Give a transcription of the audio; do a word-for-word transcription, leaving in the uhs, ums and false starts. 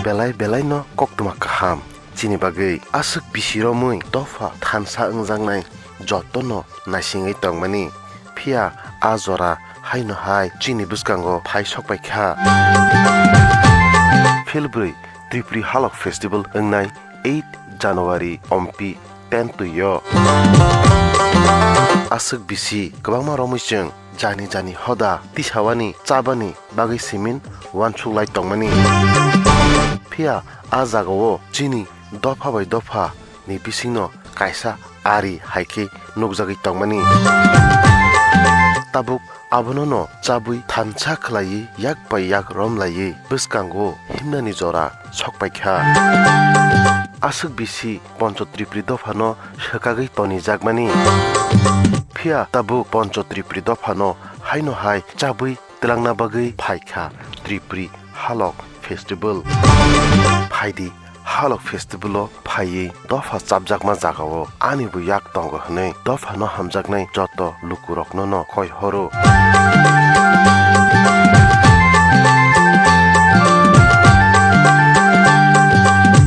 belai belaino koktwma kaham. Chini bagwi aswk bisi romwi dopha thansa wngjaknai jotono naisingwi tongmani. Phiya a jora haino hai chini bwskango phai sokpai kha. Philbrwi Tripuri Halok Festival wngnai eight January Ompi ten twi-o. Aswk bisi kwbangma romwi chwng jani jani hoda tisawani chabani bagwi simin uansuk lai tongmani. Phiya a jagao chini dopha bai dopha ni bisingno kaisa ari hai khe nukjagwi tongmani. Tabuk abonono chabwi thansa khlaiwi yak bai yak romlaiwi bwskango himnani jora sokpai kha. Aswk bisi Poncho Tripuri dophano swkagwi tonijakmani. Phiya tabuk Poncho Tripuri dophano haino hai chabwi twlangna bagwi phai kha Tripuri Halok Festival. Phaidi Halok Festival-o phaiwi dopha chapjakma jagao ani bo yak tongo hwnwi dophano hamjaknai joto lukurokno no koi horo.